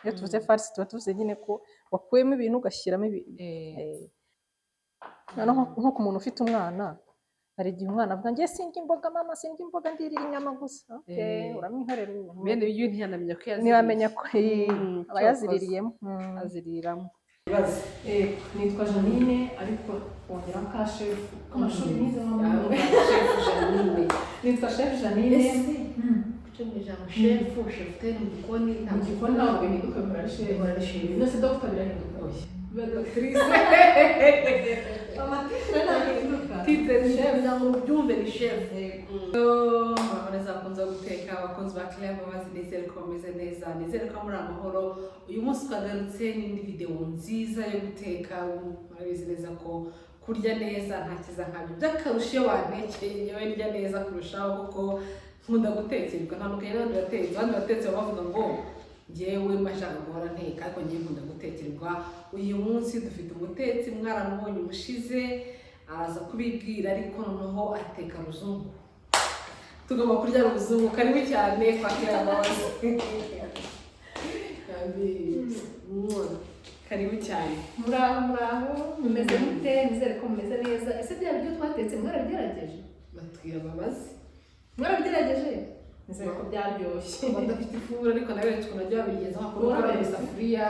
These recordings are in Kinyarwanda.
Iyo tuvuze farce tuba tuvuze nyine ko wakuyemo ibintu ugashyiramo ibintu. Noneho nko ku muntu ufite umwana, hari igihe umwana avuga: "Ngiye sindya imboga mama, sindya imboga, ndirira inyama gusa." Okay, uramwihorera ubu. Bene ibyo ntiyanamenya ko yaziriye. Ntiyamenya ko aba yaziririyemo. Aziriramo. Nitwa Janine, ariko wongeraho ka chef k'amashuri nize mama. Chef Janine. Nitwa Chef Janine. Ese guca mu ijambo chef, cheftaine mu gikoni? Mu gikoni ntabwo bihinduka, bihora ari chef. Bihora ari chef. None se doctor birahinduka? Oya, biba doctrice. Ama titre ntahinduka. Titre ni chef, kugira ngo mubyumve, ni chef. Muraho neza abakunzi bo guteka, abakunzi ba Claire Mbabazi. Nizere ko bameze neza, nizere ko muri amahoro. Uyu munsi twagarutse n'indi video nziza yo guteka. Murabizi neza ko kurya neza nta kiza nkabyo, by'akarusho iyo wantekeye. Njyewe ndya neza kurushaho kuko nkunda gutekerwa. Ntandukanye n'abandi batetse. Abandi batetse baba bavuga ngo njyewe mba nshaka guhora nteka, ariko njyewe nkunda gutekerwa. Uyu munsi dufite umutetsi mwaramubonye ubushize, araza kubibwira, ariko noneho ateka ruzungu. Tugomba kurya ruzungu. Karibu cyane kwa Claire Mbabazi. Karibu cyane. Muraho, muraho, mumeze mute? Nizere ko mumeze neza. Ese bya biryo twatetse mwarabigerageje? Batwira Mbabazi. Mwarabigerageje? Nizere ko byaryoshye. Badafite ifuru, ariko naberetse ukuntu bajya babigenza, nko gukora mu isafuriya,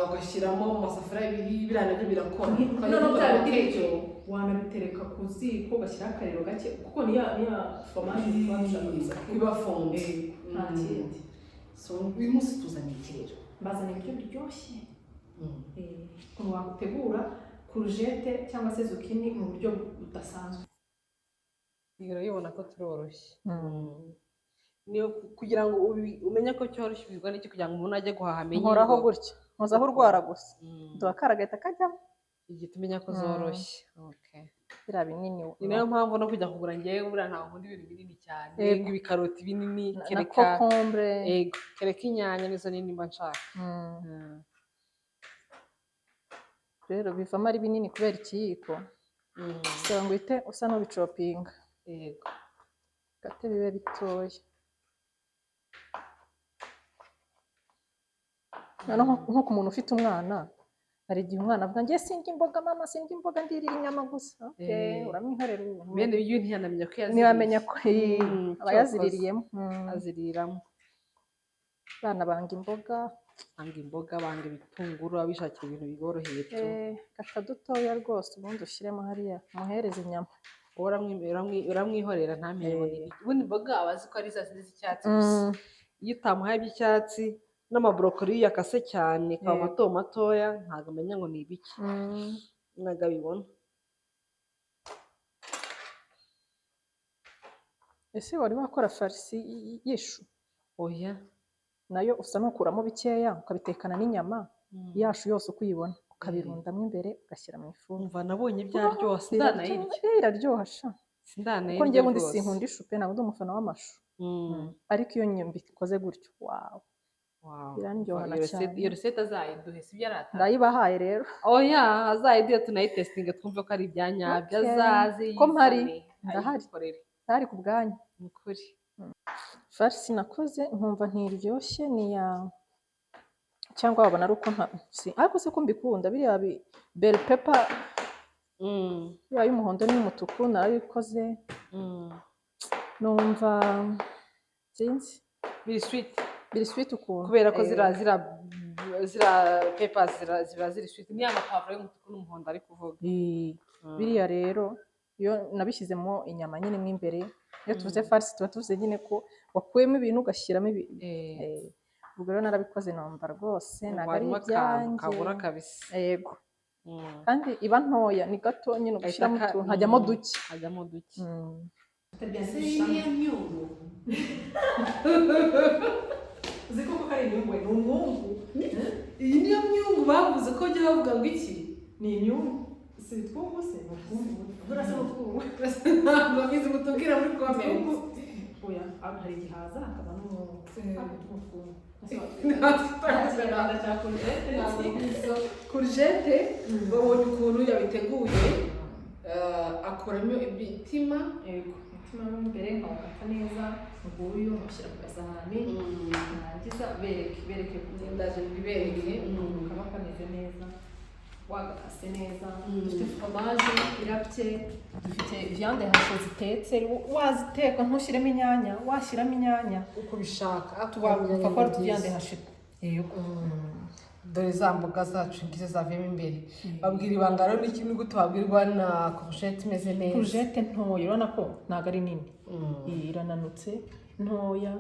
ugashyiramo mu masafuriya abiri, biriya nabyo birakora. Noneho bya bindi wanabitereka ku ziko, ugashyiraho akariro gake, kuko niya fromage tuba dushaka gusa biba fondue. Nta kindi. So uyu munsi tuzanye iki rero? Mbazana ibiryo biryoshye, ukuntu wategura courgette cyangwa se zucchini mu buryo budasanzwe. Urabibona ko turoroshye. Niyo kugira ngo umenye ko cyoroshye ubibwa n'iki, kugira ngo umuntu ajye guhaha amenye Nkoraho ngo gutya, nkozaho urwara gusa, duha agahita kajyamo. Igihe tumenya ko zoroshye. Okay. Biriya binini. Ni nayo mpamvu no kujya kugura, ngewe buriya ntabwo nkunda ibintu binini cyane, nk'ibikaroti binini, na kereka concombre. Yego, kereka inyanya nizo nini mba nshaka. Rero bivamo ari binini kubera ikiyiko, bisaba ngo uhite usa n'ubicopinga, kate bibe bitoya. Noneho nko ku muntu ufite umwana, hari igihe umwana avuga: "Ngiye sindya imboga mama, sindya imboga, ndirira inyama gusa." Okay, uramwihorera ubu. Bene ibyo ntiyanamenya ko yaziriye. Ntiyamenya ko aba cyokoze. yaziririyemo. Aziriramo. Abana banga imboga. Banga imboga, banga ibitunguru, bishakira ibintu biboroheye tu. Kata dutoya rwose, ubundi ushyiremo hariya, umuhereze inyama. Wowe uramwihorera ntamenye ngo ni ibiki. Ubundi imboga aba azi ko ari za zindi z'icyatsi gusa. Iyo utamuhaye iby'icyatsi n'amaborokori iyo yakase cyane akaba mato matoya, ntabwo amenya ngo ni ibiki, ntabwo abibona. Ese wari wakora farisi y'ishu? Oya. Nayo usa n'ukuramo bikeya ukabitekana n'inyama yashu yose uko uyibona, ukabirundamo imbere, ugashyira mu ifuru. Umva, nabonye byaryoha, sindanayirya. Iraryoha sha. Sindanayirya Kuko njyewe ubundi rwose. sinkunda ishu pe, ntabwo ndi umufana w'amashu, ariko iyo mbikoze gutyo, wow, birandyohana cyane. Iyo recette azayiduhe, sibyo arata? Ndayibahaye rero. Oya, azayiduhe tunayitesitinge, twumve ko ari ibya nyabyo. Okay. Azaze Ko mpari, yizane, ndahari. ayidukorere. Ntari ku bwanyu. Ni ukuri. Farisi nakoze nkumva ntiryoshye ni iya, cyangwa wabona ari uko nta si, ariko se ko mbikunda biriya bell pepper, biriya y'umuhondo n'iy'umutuku, narabikoze, numva sinzi. Biri sweet. Biri sweet ukuntu. Kubera ko zira peppers ziba ziri sweet, ni amapavuro y'umutuku n'umuhondo ari kuvuga. Biriya rero iyo nabishyizemo inyama nyine mo imbere. Iyo tuvuze farisi tuba tuvuze nyine ko wakuyemo ibintu ugashyiramo ubwo rero narabikoze numva rwose ntabwo ari Harimo akantu ibyanjye. kabura kabisa. Yego, kandi iba ntoya, ni gato nyine ugashyiramo utuntu, hajyamo duke. Hajyamo duke. Ese iyi niyo myungu? Uzi ko koko ari imyungu, ni umwungu. Iyi niyo myungu bavuze ko bajya bavuga ngo iki? Ni imyungu, si utwungu se? Ni utwungu, burasa n'utwungu. Ntabwo bizi, mutubwira muri comment. Oya, hari igihaza hakaba n'umwungu. N'utwungu. Ntabwo cya courgette. Courgette babonye ukuntu yabiteguye, akuramo imitima. Yego. Umutima mo imbere nkawukata neza, nguyu nkushyira ku gasahani, narangiza bereke bereke. Ndaje mbibereke. Ukuntu kaba kameze neza wagakase neza. Dufite fromage irapye, dufite viande hachée zitetse, waziteka ntushyiremo inyanya, washyiramo inyanya uko ubishaka. Tupfa kuba ari utuviande hachée, yego. Dore za mboga zacu ngizo zavuyemo imbere. Babwira ibanga rero, ni kimwe gute wabwirwa na courgette imeze neza? Courgette ntoya, urabona ko ntabwo ari nini. Iyi irananutse, ntoya.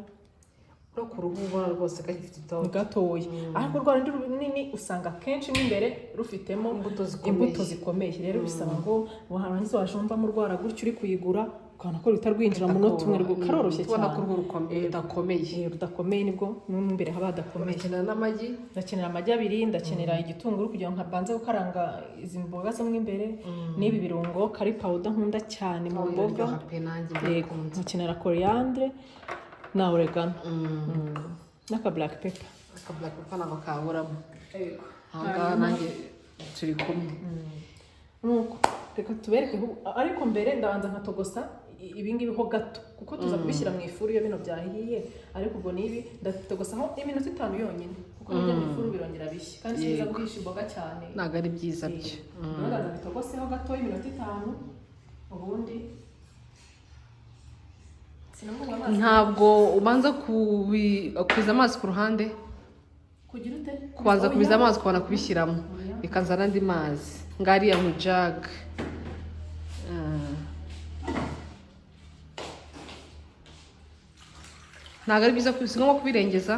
No ku ruhu ubona rwose gafite itoto. Gatoya, ariko rwa rundi runini usanga akenshi mo imbere rufitemo imbuto zikomeye. Imbuto zikomeye. Rero bisaba ngo warangiza wajombamo urwara gutyo uri kuyigura, ukabona ko ruhita rwinjira mu munota umwe, karoroshye Ubona cyane. ko uruhu rukomeye, rudakomeye. Rudakomeye, nibwo mo imbere haba hadakomeye. Urakenera n'amagi. Ndakenera amagi abiri, ndakenera igitunguru kugira ngo nkabanze gukaranga izi mboga zo mo imbere, n'ibi birungo, curry powder nkunda cyane mu mboga. Iraryoha pe, nanjye Yego. ndayikunda. Nkakenera coriandre na oregano n'aka black pepper. Aka black pepper ntabwo kaburamo aha ngaha, nanjye turi kumwe. Nuko reka tubereke, ariko mbere ndabanza nkatogosa ibi ngibi ho gato, kuko tuza kubishyira mu ifuru iyo bino byahiye. Ariko ubwo n'ibi ndatogosaho iminota 5 yonyine, kuko nibyo mu ifuru birongera bishya, kandi si byiza guhisha imboga cyane. Ntabwo ari byiza byo. Rero ndaza bitogoseho gato iminota 5, ubundi sinamubona amazi. Ntabwo ubanza kubiza amazi ku ruhande? Kugira ute? Kubanza Oya. kubiza amazi ukabona kubishyiramo. Oya. Bikazana andi mazi ngariya mu jug. Ntabwo ari byiza, si ngombwa kubirengeza.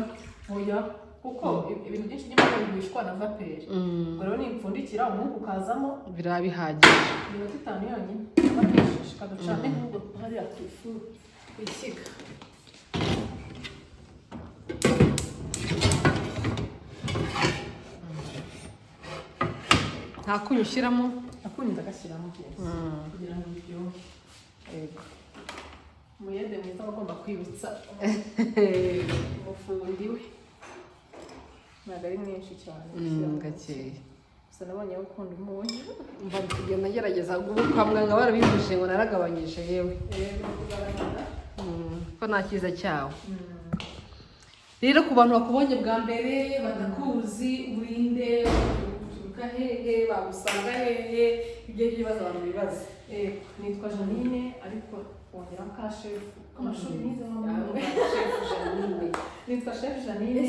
Oya, kuko ibintu byinshi by'imboga bihishwa na vapeur. Ubwo rero nimpfundikira umwuka ukazamo, biraba bihagije. Iminota 5 yonyine bakishishika. Ducane nk'ubwo hariya ku ifuru, ku ishyiga. Nta kunyu ushyiramo? Akunyu ndagashyiramo rwose kugira ngo biryohe. Yego. Umuyede mwiza aba agomba kwibutsa umufundi we. Ntabwo ari mwinshi cyane. Gakeya. Gusa nabonye ukunda umunyu. Mva kugenda ngerageza, ubu kwa muganga barabibujije ngo naragabanyije yewe. Ko nta cyiza cyawo. Rero ku bantu bakubonye bwa mbere batakuzi, urinde, uturuka hehe, bagusanga hehe? Ibyo ngibyo bibazo abantu bibaza. Nitwa Janine, ariko wongeraho ka chef k'amashuri nize. Chef Janine. Nitwa Chef Janine.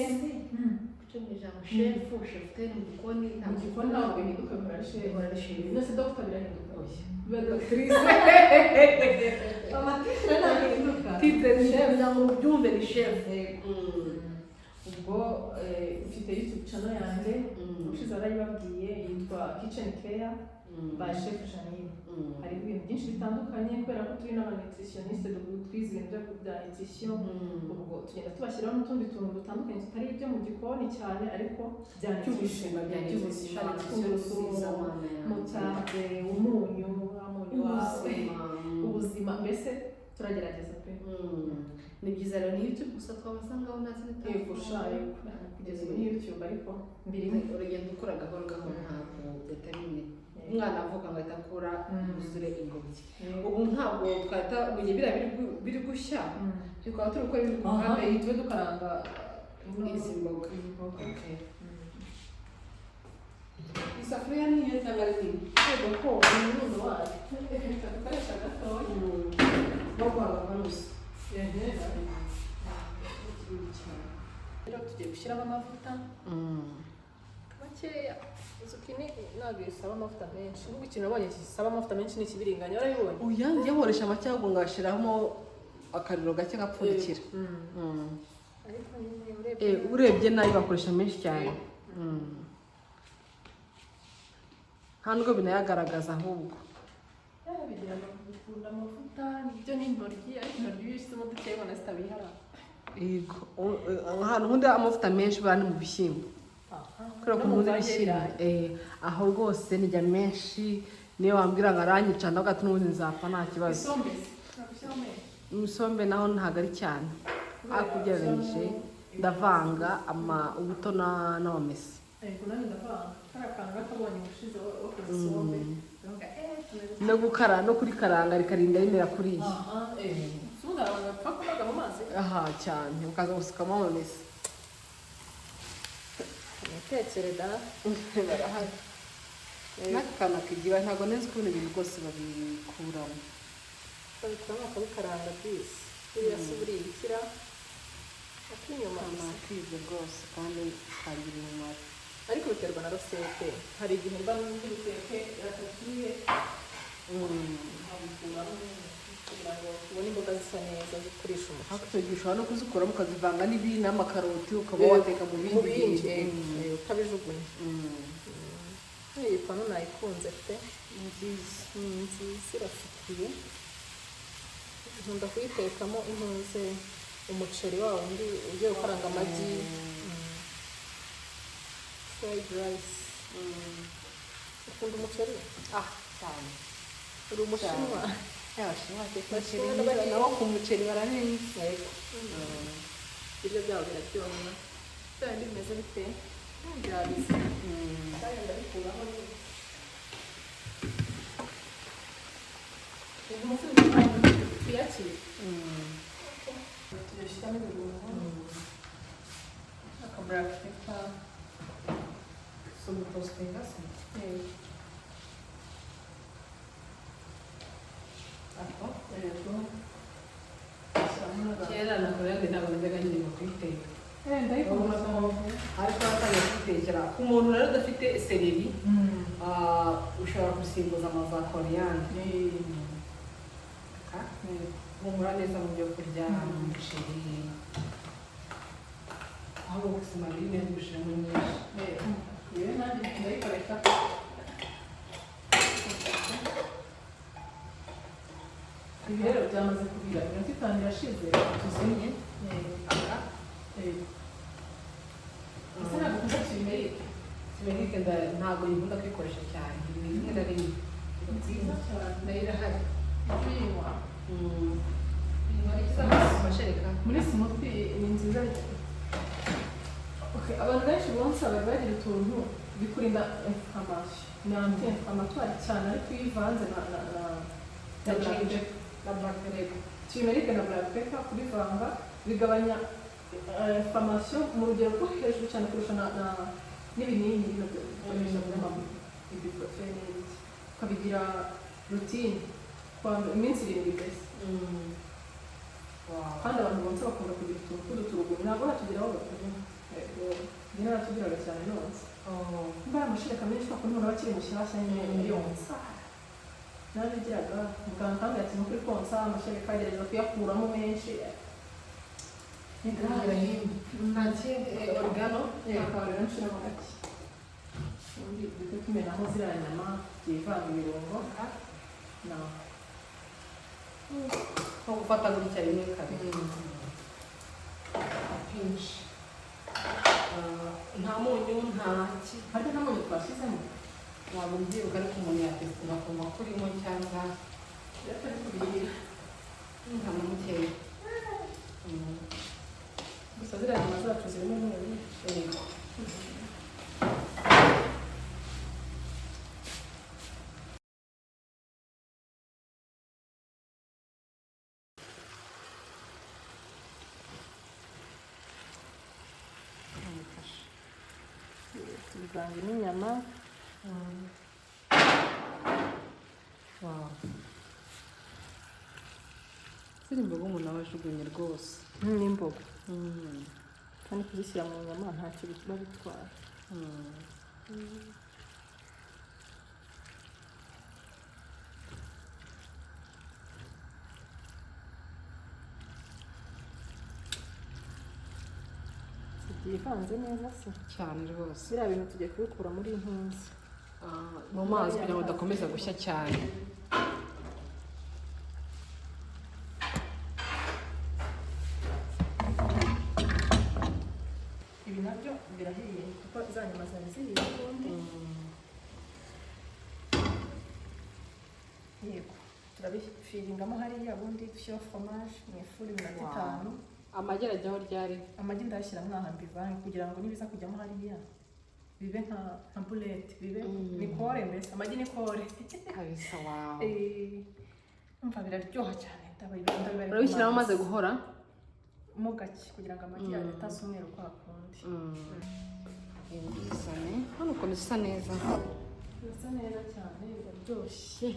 Kuca mu ijambo chef, cheftaine mu gikoni. Mu gikoni ntabwo bihinduka, bihora ari chef. Bihora ari chef. Byose dogita birahinduka. Oya. Biba doctrice, amatitre ntahinduka. Titre ni chef, kugira ngo mubyumve, ni chef. Ubwo mfite YouTube channel yanjye, ushize narayibabwiye, yitwa Kitchen Care by Chef Janine. Hari ibintu byinshi bitandukanye, kubera ko turi n'aba nutritionniste, twize ibintu bya nutrition. Ubwo tugenda tubashyiraho n'utundi tuntu dutandukanye tutari ibyo mu gikoni cyane, ariko bya By'ubuzima, bya by'ubuzima, nutrition. Tungurusumu, moutarde, umunyu, wa munyu wawe, ubuzima mbese turagerageza pe. Ni byiza rero. Ni YouTube gusa twabasangaho, nta zindi? Yego sha, yego. Kugeza ubu ni YouTube, ariko mbirimo. Urugendo ukura gahoro gahoro, ntabwo byahita bimwe umwana avuka ngo ahita akura yuzure ingobyi. Ubu ntabwo twahita mu gihe biriya biri gushya, tukaba turi gukora ibiri ku Aha, ruhande. iyi tube dukaranga izi mboga. Izi mboga. Okay. Isafuriya niyo cyangwa ari nini? Yego, ko ni umurundo wayo, reka dukoresha gatoya. No guhaga nusu. Rero tugiye gushyiramo amavuta makeya. Zucchini ntabwo isaba amavuta menshi, nubwo ikintu nabonye gisaba amavuta menshi ni ikibiringanya, warabibonye? Oya, njye nkoresha make, ahubwo ngashyiramo akariro gake ngapfundikira. Ariko nyine urebye Urebye nabi bakoresha menshi cyane. Nta nubwo binayagaragaza ahubwo. Bigira bikunda amavuta nibyo n'intoryi, ariko intoryi iyo ushyizemo dukeya ubona zitabihara. Yego. Ahantu nkunda amavuta menshi buriya ni mu bishyimbo, kubera ko No mu nkunda mvange ibishyimbo. y'ibirayi. Aho rwose nijya menshi, niyo wambwira ngo aranyica ndavuga ati n'ubundi nzapfa, nta kibazo. Isombe se ntabwo ushyiramo menshi? Isombe naho ntabwo ari cyane, ariko ugereranyije ndavanga ubuto n'amamesa. Yego, nanjye ndavanga. Kariya kantu nakabonye ubushize wakoze isombe, ndavuga. No gukara no kurikaranga rikarinda rimera kuriya. Aha, ubundi abantu bapfa kunoga mu mazi. Aha cyane, ukaza gusukamo amamesa. Nitekere da. Barahari n'aka kantu akigira, ntabwo nzi ukuntu ibintu rwose babikuramo. Babikuramo bakabikaranga bisi, buriya si buriyikira ak'inyuma gusa. Nakize rwose kandi kagira umumaro. Ariko biterwa na recette. Hari igihe mba ndi buteke ratatouille, nkabikuramo kugira ngo tubone imboga zisa neza zo kurisha umuceri. Ariko icyo gihe ushobora no kuzikuramo ukazivanga n'ibindi n'amakaroti, ukaba wateka mu mu bindi bindi bintu. Utabijugunya. Iyi panu nayikunze pe. Ni nziza. Ni nziza, irasukuye. Nkunda kuyitekamo intuze, umuceri wa wundi ugiye gukaranga amagi, fried rice. Ukunda umuceri? Ah, cyane. Uri umushinwa? Abashinwa bateka umuceri Abashinwa mwiza. n'Abahinde. Nabo ku muceri bararenze. Yego, ibiryo byabo biraryoha. Bya bindi bimeze bite? Byabize kandi ndabikuraho nyine. Uyu mufuniko tuyakire, tubishyiramo ibirungo, aka black pepper. Si ugutoastinga se? Yego. Ako. Yego. Shyiramo Kera nakorera, ntabwo najyaga nyirirwa kuyiteka. Ndayikunda cyane. Ariko watangiye kuyitekera ku muntu rero udafite céleri, ushobora gusimbuza amaza coriandre, humura neza mu byo kurya, mu muceri, ahubwo gusima birimo gushyiramo nyinshi. Yewe, nanjye ndayikoresha. Ibi rero byamaze kubira, iminota 5 irashize, tuzimye. Aka. Yego. Ese ntabwo ukunda turmeric? Turmeric ntabwo nkunda kuyikoresha cyane, ni rimwe na rimwe. Ni nziza cyane. Nayo irahari. Ujye uyinywa. Ikiza amashereka. Muri smoothie ni nziza. Okay, abantu benshi bonsa bari bagira utuntu, bikurinda inflammation, ni anti inflammatoire cyane, ariko iyo ivanze na Na black ginger. pepper. Na black pepper. Turmeric na black pepper kubivanga bigabanya inflammation mu rugero rwo hejuru cyane kurusha na n'ibinini bino dukoresha muri ibuprofen n'ibiki. Ukabigira routine kwa iminsi 7 mbese. Kandi abantu bonsa bakunda kugira utuntu tw'uduturugumi, ntabwo baratugeraho. Yego, njye naratugiraga cyane nonsa. Mba amashereka menshi, kuko umuntu aba akiri mushyashya nyine yonsa, narabigiraga. Muganga akambwira ati: "Ni ukuri konsa amashereka, gerageza kuyakuramo menshi." Ni grave. Nta kindi, oregano. Akaba rero nshiramo gake, ubundi duhite tumenaho ziriya nyama byivanga ibirungo na Nko gufata gutya rimwe kabiri pinch. Nta munyu, nta ki? Harya nta munyu twashyizemo? Ntabwo mbyibuka, ariko umuntu yatestinga akumva ko urimo cyangwa Atari kubirira. Nta na mukeya. Gusa ziriya nyama zacu zirimo umunyu. Yego. Namufashe. Tubivange n'inyama. Wow. Ziri imboga umuntu aba ajugunye rwose. N'imboga kandi kuzishyira mu nyama ntacyo biba bitwara. Byivanze neza se? Cyane rwose. Biriya bintu tugiye kubikura muri ntuzi. Ah, mu mazi kugira ngo udakomeza gushya cyane. Ibi nabyo birahiye kuko za nyama zari zihiye ukundi. Yego, turabifilingamo hariya, ubundi dushyiraho fromage mu ifuru iminota 5. Amagi arajyaho ryari? Amagi ndayashyira mwaha mbivange kugira ngo nibiza kujyamo hariya. Bibe nka boulette, bibe ni kore mbese, amagi ni kore. Kabisa, wow. Umva, biraryoha cyane, ndabibareka. Urabishyiramo amaze guhora? Mo gake kugira ngo amagi yawe atasa umweru kwa kundi. Bizane hano, ukomeza usa neza. Birasa neza cyane, biraryoshye.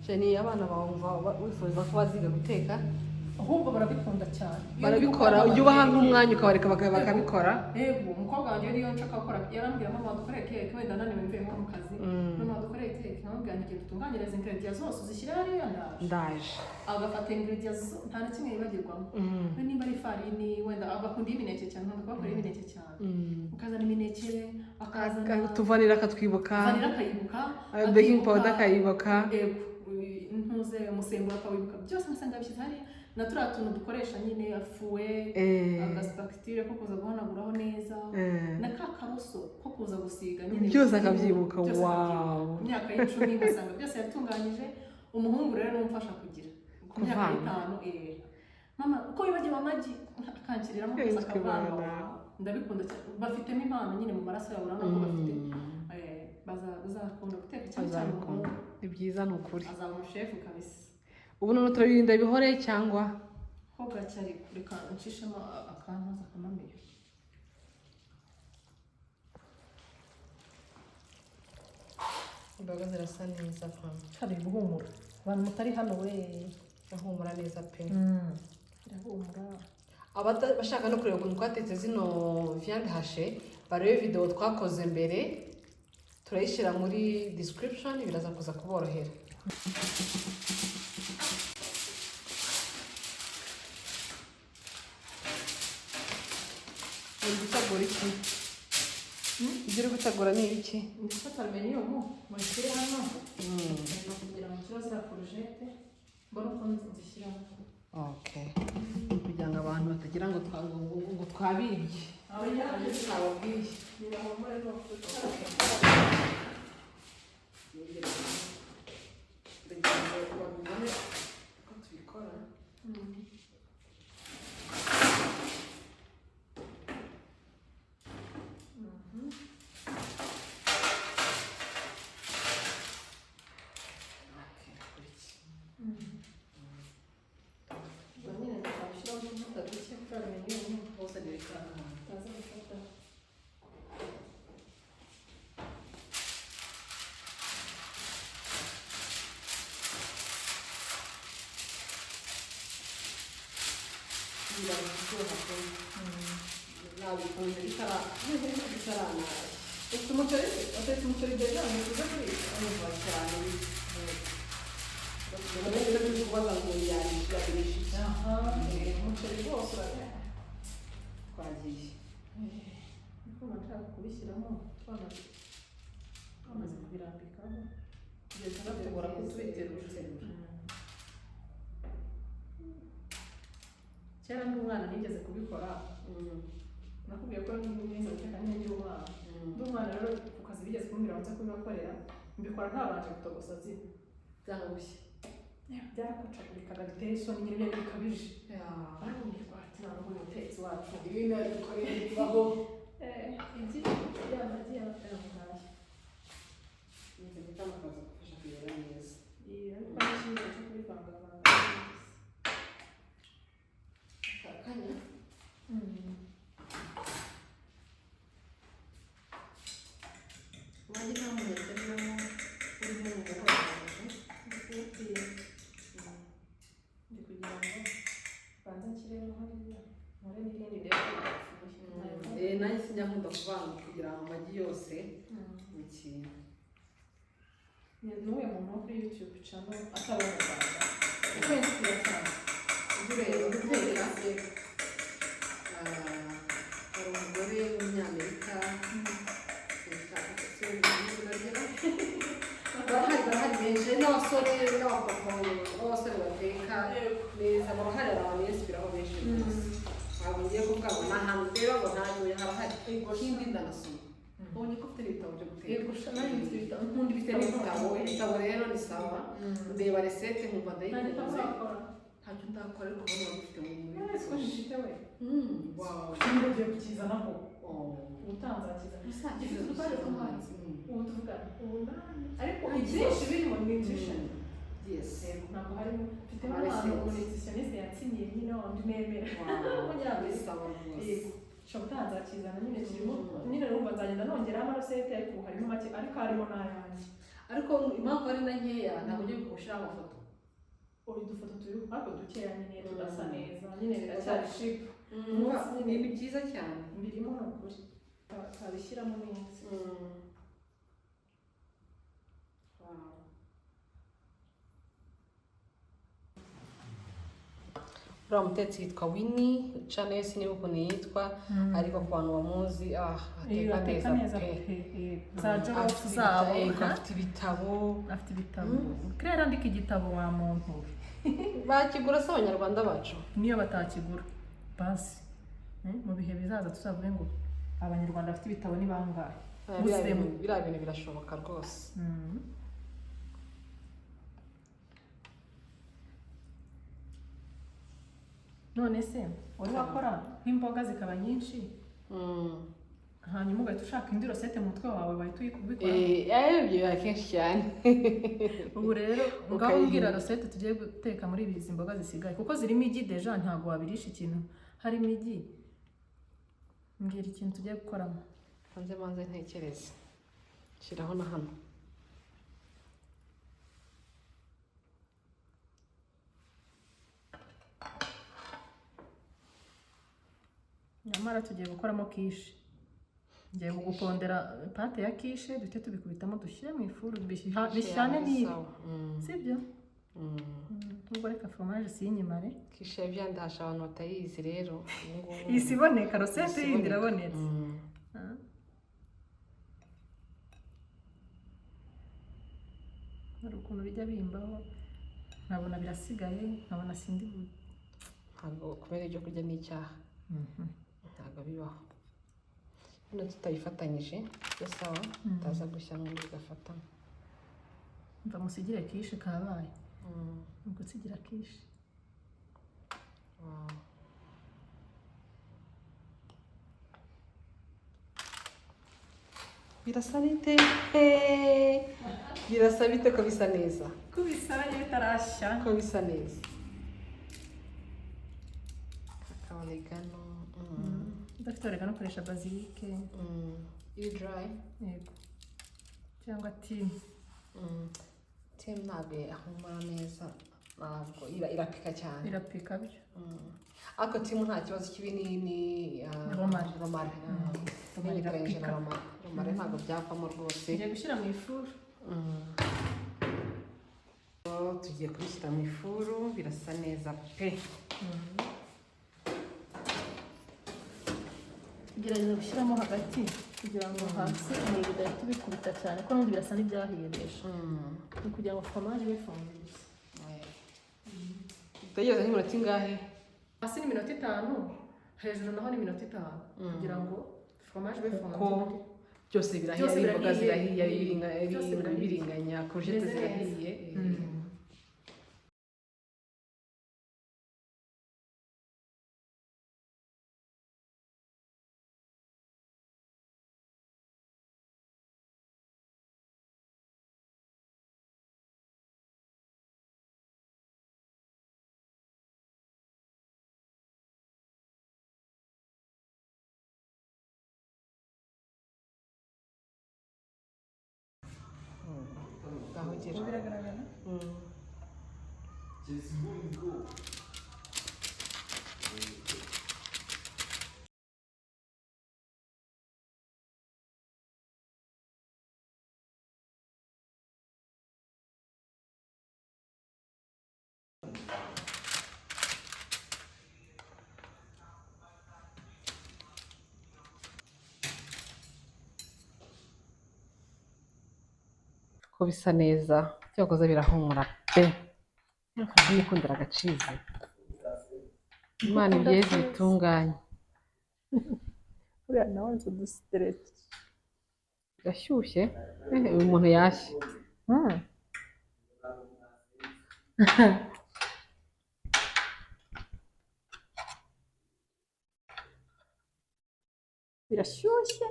Jeni, abana bawe wumva wifuza ko baziga guteka? Ahubwo barabikunda cyane. Iyo Barabikora. ndi Ujya ubaha gukora nk'umwanya ukabareka bakabikora? Yego, umukobwa wanjye niyo nshaka gukora, yarambwira: "Mama, wadukoreye keke." Wenda ananiwe, mvuye nko mu kazi. "Mama, wadukoreye keke." Nkamubwira nti: "Genda utunganyirize ingredients zose, uzishyire hariya, ndaje." Ndaje. Agafata ingredients nta na kimwe yibagirwamo. We nimba ari ifarini, wenda agakunda imineke cyane, nkunda kubakorera imineke cyane, ukazana imineke, akazana Tuvanira akatwibuka. Vanilla akayibuka. Baking powder akayibuka. Yego, ntuze umusemburo akawibuka, byose umusanga abishyize hariya, na turiya tuntu dukoresha nyine fouet, agaspatule ko kuza guhanaguraho neza, na ka karoso ko kuza gusiga nyine. Byose akabyibuka. Byose Wow. akabyibuka. Ku myaka y'10 ugasanga byose yatunganyije. Umuhungu rero niwe umfasha kugira ku myaka Kuvanga. y'5, "Mama, uko wibagiwe amagi?" Akanshyiriramo byose, Ejwi akavanga. bana. Ndabikunda cyane, bafitemo impano nyine mu maraso yabo, urabona ko bafite bazakunda guteka cyane cyane Bazabikunda. umuhungu. Ni byiza, ni ukuri. Azaba umushefu kabisa. Ubu noneho turabirinda bihore cyangwa? Ho gake, ariko reka nshishemo akantu akamamiyo. Imboga zirasa neza. Kari guhumura, abantu mutari hano we. Irahumura neza pe. Irahumura. Abashaka no kureba ukuntu twatetse zino viande hachée, barebe video twakoze mbere, turayishyira muri description, biraza kuza kuborohera. Uri gutegura iki? Ibyo uri gutegura ni ibiki? Ndi gufata aluminium ngo nshyire hano kugira ngo nshyire ziriya courgette, mbone uko nzishyiramo. Okay, kugira ngo abantu batagira ngo ngo twabibye twababwiye. Nibahumure rwose. Ndagira ngo babibone uko tubikora. Okay, gutya. Ubwo nyine ndashaka gushyiraho utuvuta duke kuri aluminium Hose nerekana. utaza gufata. Biraryoha pe, nabikunze bitaranaye. Ufite umuceri se? Watetse umuceri déjà ntifuza kurira? Urumva cyane, neza kubaza ngo yabirisha iki. Aha, umuceri rwose uraryoha. Twagiye. Ndumva nshaka kubishyiramo twamaze kubirambikaho, bigenda tugora kutubiterura. Kera ndi umwana nigeze kubikora. Nakubwiye ko nize guteka nyine nkiri umwana. Ndi umwana rero, ku kazi bigeze kumbwira ngo nze kubibakorera, mbikora ntabanje gutogosa zino. Byanga gushya. Byarakucagurikaga biteye isoni nyine, byari bikabije. Barumirwa ati: "Ntabwo uyu mutetsi wacu Ibintu bikoreye bibaho." Igi ya magi yarangaye. Nzi gutanga akazi gufasha kugera neza. Ariko n'ikindi cyo kubivangavanga. Akanya. Amagi nta muneke urimo, urimo umuhondo. Ndi kuwubwira, ndi kugira ngo banze nshyiremo hariya, nkore n'irindi ndebe ko bidapfuye. Nanjye sinjya nkunda kuvanga kugira ngo amagi yose mu kintu. Ni n'uyu muntu wo kuri YouTube channel atari uwo mu Rwanda ukwezi cyane. Ujya ureba guteka? Hari umugore w'umunyamerika, barahari benshi, hari n'abasore n'abapapa b'abasore bateka neza, barahari, hari abantu biyesipiraho benshi rwose. Ntabwo ngiye kuvuga ngo ni ahantu ndeba ngo ntayoye, harahari. Ikindi ndanasoma, ubonye ko ufite n'ibitabo byo guteka. Yego, nanjye mfite ibitabo, nkunda Ufite ibitabo. n'ibitabo. Ibitabo rero ni sawa, ndeba recette nkumva Nta gitabo ndayikunze. urakora? Ntacyo ndakora, ariko ubona waba ufite mu Ese ko muri mfite Kuki ugiye kukizana ko Oh. ubutaha nzakizana. Uzakizana. Gifite udupaje two hanze. Ubu tuvugana ubu nani, ariko ibyinshi birimo ni nutrition. Yego, ntabwo harimo, mfitemo Ama ahantu recettes. umunutritionniste yansinyiye nyine, wa wundi nemera. Umunyamerika. Sawa rwose. Yego, nshobora ubutaha nzakizana nyine, kirimo nyine. Urumva nzagenda nongeraho amarecettes, ariko ubu harimo make, ariko harimo n'ayanjye. Ariko impamvu ari na nkeya, ntabwo ugiye gushyiraho amafoto. Ubu udufoto turi ariko dukeya nyine, tudasa neza nyine, biracyari cheap. Ni byiza cyane. Birimo ni ukuri, twabishyiramo neza. Wow. Uriya mutetsi yitwa Winnie, channel siniba ukuntu yitwa, ariko ku bantu bamuzi, ateka neza pe. Za jollof Afite zabo. Yego, afite ibitabo. Afite ibitabo. Claire, andika igitabo wa muntu we. Bakigura se Abanyarwanda bacu? Niyo batakigura basi, mu bihe bizaza tuzavuge ngo Abanyarwanda bafite ibitabo ni bangahe? Biriya Muslim. Biriya bintu birashoboka rwose. None se wari wakora nk'imboga zikaba nyinshi, hanyuma ugahita ushaka indi recette mu mutwe wawe, wahita uyikubikora? Ibyo biba kenshi cyane. Ubu rero ngaho mbwira recette tugiye guteka muri izi mboga zisigaye, kuko zirimo igi déjà, ntabwo wabirisha ikintu harimo igi. Mbwira ikintu tugiye gukoramo. Hanze manze ntekereze, shyiraho na hano. Nyamara tugiye gukoramo quiche. Ngiye kugupondera pâte ya quiche, duhite tubikubitamo, dushyire mu ifuru bishyane n'ibi. Sawa. Sibyo? Nubwo reka fromage siyinyimare. Quiche ya viande hachée, abantu batayizi rero ubu ngubu. Iyi si iboneka, recette Isi yindi iboneka. irabonetse. Hari ukuntu bijya bimbaho nkabona birasigaye, nkabona sindi Ntabwo kumena ibyo kurya ni icyaha, ntabwo bibaho. Hano tutayifatanyije byo sawa, utaza gushya n'ubundi bigafatana. Mva musigire quiche, kabaye ni ugusigira quiche. Wow. Birasa bite? Birasa bite ko bisa neza? Kubisaranye bitarashya. Ko bisa neza, kakabonegano. Udafite oregano ukoresha basilic. Iri dry. Yego, cyangwa thym. Thym ntabwo ahumura neza, ntabwo irapika cyane. Irapika byo. Ariko thym nta kibazo kibi, ni Romarin. Romarin. Romarin Nyitiranyije na irapika. Romarin. Romarin ntabwo byavamo rwose. Tugiye gushyira mu ifuru. Oh, tugiye kubishyira mu ifuru, birasa neza pe. Gerageza gushyiramo hagati kugira ngo hasi umuriro udahita ubikubita cyane, kuko n'ubundi birasa n'ibyahiye déjà. Ni ukugira ngo fromage ibe fondue gusa. Utegereza nk'iminota ingahe? Hasi ni iminota 5, hejuru naho ni iminota 5, kugira ngo fromage ibe Kuko fondue. byose birahiye. Byose Ari imboga birahiye. zirahiye, ari Byose birahiye. ibiringanya, courgette Bimeze neza. zirahiye. Ngaho gira. Biragaragara. Ko bisa neza, cyakoze birahumura pe. Nikundira agacheese. Imana ibyeze ibitunganye. Buriya nawe nzi udusitireti. Gashyushye. Uyu muntu yashye. Birashyushye.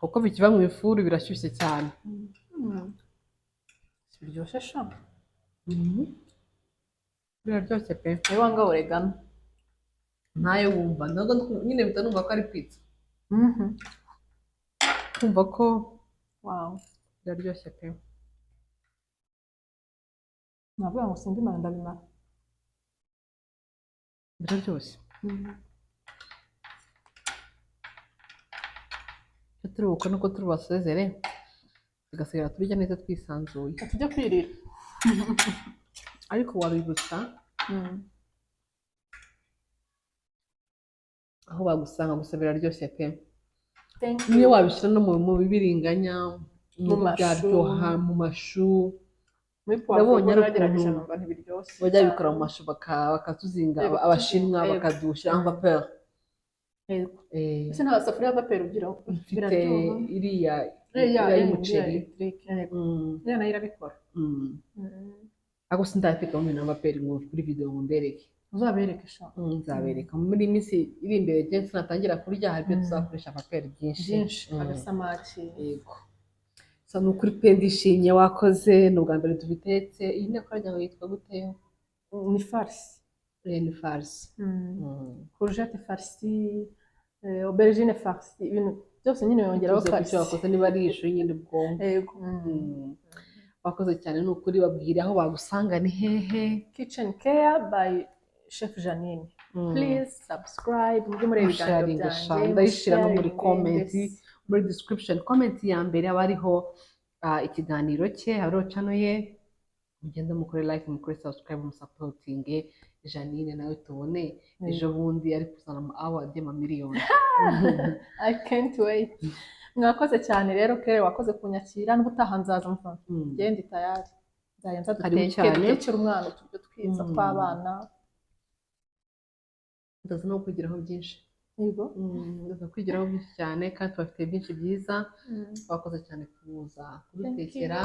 Kuko bikiva mu ifuru, birashyushye cyane. Biryoshye sha. Biraryoshye pe. Niba wanga oregano. Ntayo wumva, ntabwo nyine mpita numva ko ari pizza, kumva ko biraryoshye pe. Navuga ngo simbimara, ndabimara. Biraryoshye. Icyo turi bukore nuko turi basezere, tugasigara turya neza twisanzuye. Tujya kwirira. Ariko wabibutsa aho bagusanga gusa, biraryoshye pe. Thank Niyo you. wabishyira no mu bibiringanya, Mu mashu. byaryoha mu mashu. Muri puwavuro. Nabonye ari nagerageje ukuntu numva ntibiryoshye. Bajya babikora mu mashu bakatuzinga. Yego, Abashinwa yego. bakadushyira en vapeur. Yego. Eh, Ese nta safuriya ya vapeur ugiraho? Mfite. Biraryoha. Iriya Eh, ya, iriya ya, y'umuceri. Electric, yego. Iriya nayo irabikora. Ariko sindateka mu bintu ya vapeur ngo kuri video ngo mbereke. Uzabereke sha. Nzabereka muri iyi minsi iri imbere. Jensi natangira kurya, hari ibyo tuzakoresha vapeur byinshi. Byinshi. Agasamaki. Yego. So ni ukuri pe, ndishimye, wakoze. Ni ubwa mbere tubitetse. Iyi nteko ngo yitwa gute? Ni farce. Ni farce. Courgette farcie, aubergine farcie, ibintu byose nyine yongeraho Tuze ku cyo farce. wakoze, niba ari ishu nyine ubwonko. Yego. Wakoze cyane, ni ukuri. Babwira aho bagusanga ni hehe? Kitchen Care by Chef Janine. Please subscribe, mujye mureba ibiganiro Musharinga sha. byanjye. Ndayishyira no muri Musharinge, comment, mbese. muri description, comment ya mbere haba hariho ikiganiro cye, hariho channel ye. Mugende mukore like, mukore subscribe, musapotinge Janine, nawe tubone ejo bundi ari kuzana ama award y'amamiliyoni. I can't wait. Mwakoze cyane rero Claire, wakoze kunyakira. N'ubutaha nzaza mva. Ngende tayari. Nzajya nza Karibu duteke, cyane. dutekere umwana uturyo twiza tw'abana. Ndaza no kwigiraho byinshi. Yego. Ndaza kwigiraho byinshi cyane, kandi tubafite byinshi byiza. Bakoze cyane kuza kudutekera,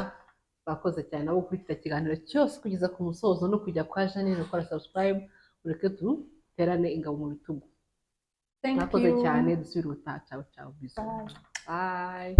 bakoze cyane nabo gukurikira ikiganiro cyose kugeza ku musozo, no kujya kwa Janine gukora subscribe. Mureke duterane ingabo mu bitugu. Thank Mwakoze you. cyane, dusubire ubutaha. Ciao ciao, bisous. Bye. Bye.